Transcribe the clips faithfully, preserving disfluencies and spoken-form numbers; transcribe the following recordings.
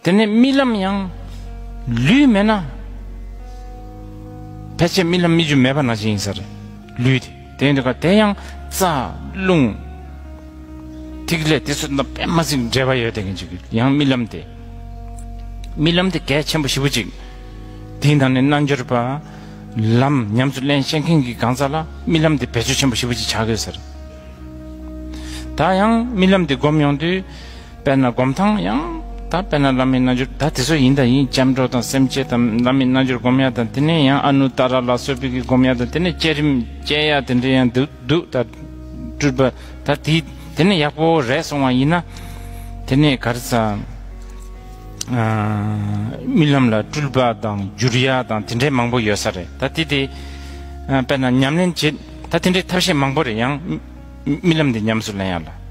དེ་ནས་རྨི་ལམ་ཡང་ལུས་མེད་ན། ཕལ་ཆེར་རྨི་ལམ་རྨི་རྒྱུ་མེད་པ་ནང་བཞིན་ཡིན་ས་རེད། ལུས་དེ། དེ་ཡིན་དུས་ཀ་དེ་ཡང་རྩ་རླུང་ཐིག་ལེ་དེ་ཚོ་དང་དཔེ་མ་སྲིད་འབྲེལ་བ་ཡོད་དེ་གི་ཅིག་ཡང་རྨི་ལམ་དེ། རྨི་ལམ་དེ་གལ་ཆེན་པོ་ཞེ་པོ་ཅིག་དེའི་ནང་ནས་རྣལ་འབྱོར་པ། ལམ་ཉམས་སུ་ལེན་ཤེས་མཁན་གྱི་གང་ཟག་ལ་རྨི་ལམ་དེ་བེད་སྤྱོད་ཆེན་པོ་ཞེ་པོ་ཅིག་ཆགས་ཡོད་ས་རེད། ད་ཡང་རྨི་ལམ་དེ་སྒོམ་ཡོང་དུས། དཔེར་ན་སྒོམ་སྟངས་ཡང་། ད་དཔེར་ན་བླ་མའི་རྣལ་འབྱོར། ད་དེ་ཚོ་ཡིན་ད་ཡིན། སྐྱབས་འགྲོ་དང་སེམས་བསྐྱེད་དང་བླ་མའི་རྣལ་འབྱོར་སྒོམ་ཡ་དང་། དེ་ནས་ཡང་ཨ་ནུ་ཏཱ་ར་ལ་སོགས་པའི་གི་སྒོམ་ཡ་དང་། དེ་ནས་བསྐྱེད་རིམ་བསྐྱེད་ཡ་དེ་འདྲ་ཡང་འདུག་འདུག་ད་སྤྲུལ་པ་ད་དེ་དེ་ནས་ཡག་པོ་རེད་སོང་བ་ཡིན་ན། དེ་ནས་ག་རེ་ཟ། ཨ། རྨི་ལམ་ལ་སྤྲུལ་པ་དང་འགྱུར་ཡ་དང་དེ་འདྲའི་མང་པོ་ཡོད་ས་རེད། ད་དེ་དེ། ཨ། དཔེར་ན་ཉམས་ལེན་བྱེད། ད་དེ་འདྲའི་ཐབས་ཤེས་མང་པོ་རེད། ཡང་རྨི་ལམ་འདི་ཉམས་སུ་ལེན་ཡ་ལ།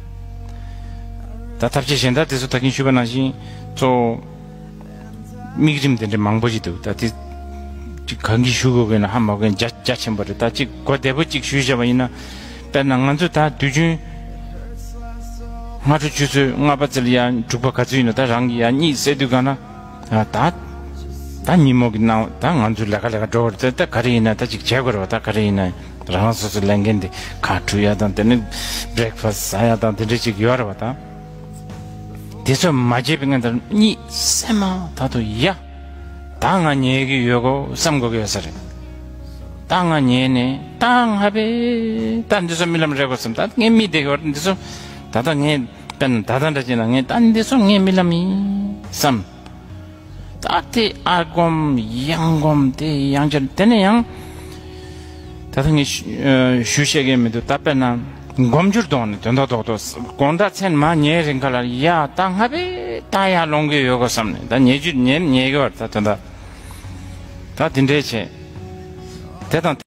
ད་ཐབས་ཤེས་གཞན་དག་དེ་ཚོ་ད་གིན་ཞུས་པ་ནང་བཞིན་གཙོ་བོ་དམིགས་རིམ་དེ་འདྲ་མང་པོ་ཞིག་འདུག་ད་དེ་ཅིག་གང་གིས་ཞུ་དགོས་དགོས་ན་ཧ་མ་གོ་མཁན་རྒྱ་རྒྱ་ཆེན་པོ་རེད། ད་ཅིག་གོ་བདེ་པོ་ཅིག་ཞུས་བཞག་པ་ཡིན་ན། དཔེར་ན་ང་ཚོ་ད་དུས་རྒྱུན་སྔ་དྲོ་ཆུ་ཚོད་ལྔ་པ་ཙམ་ལ་ཡ་དྲུག་པ་ག་ཚོད་ཡིན་ན། ད་རང་གི་ཡ་གཉིད་སད་དུས་ག་ན། ཨ། ད་ད་ཉིན་མོ་གི་ནང་ད་ང་ཚོ་ལས་ཀ་ལས་ཀ་འགྲོ་བར་ད་ད་ག་རེ་ཡིན་ན་ད་ཅིག་བྱེད་དགོས་རེད་བ། ད་ག་རེ་ཡིན་ན་རང་རང་སོ་སོ་ལས་འགན་དེ་ཁ་འཁྲུ་ཡ་དང་། དེ་ནས་བྷི་རེག་ཕ་སི་ཟ་ཡ་དང་དེ་འདྲ་ཅིག་ཡོད་རེད་བ། ད་དེ་ཚོ་མ་བྱས་པའི་སྔོན་དུ་གཉིད་སད་མ་ཐག་ཏུ་ཡ། ད་ང་ཉལ་གི་ཡོད་གོ་བསམ་དགོས་ཀྱི་ཡོད་ས་རེད། ད་ང་ཉལ་ནས་ད་ང་བས་ད་འདི་ཚོ་རྨི་ལམ་རེད་གོ་བསམ། ད་ངས་རྨིས་བསྡད་ཡོད་རེད། འདི་ཚོ་ད་ལྟ་ངས་དཔེར་ན་ད་ལྟ་འདྲ་བྱས་ན་ངས་ད་འདི་ཚོ་ངའི་རྨི་ལམ་ཡིན་བསམ། ད་དེ་ཨ་སྒོམ་ཡང་སྒོམ་དེ་ཡང་བསྐྱར། དེ་ནས་ཡང་ད་ལྟ་ངས་ཞུ་ཨ་ཞུ་ཤེས་ཀྱི་མི་འདུག་ད་དཔེར་ན་སྒོམ་རྒྱུར་གཏོང་ནས་དོན་དག་རྡོག་རྡོག་དགོང་དག་མཚན་མ་ཉལ་རན་ཁ་ལ་ཡ་ད་ང་བས་ད་ཡར་ལོང་གི་ཡོད་གོ་བསམ་ནས། ད་ཉལ་རྒྱུ་ཉལ་ཉལ་གི་བར་ད་དོན་དག་ད་དེ་འདྲའི་བྱས། དེ་དང་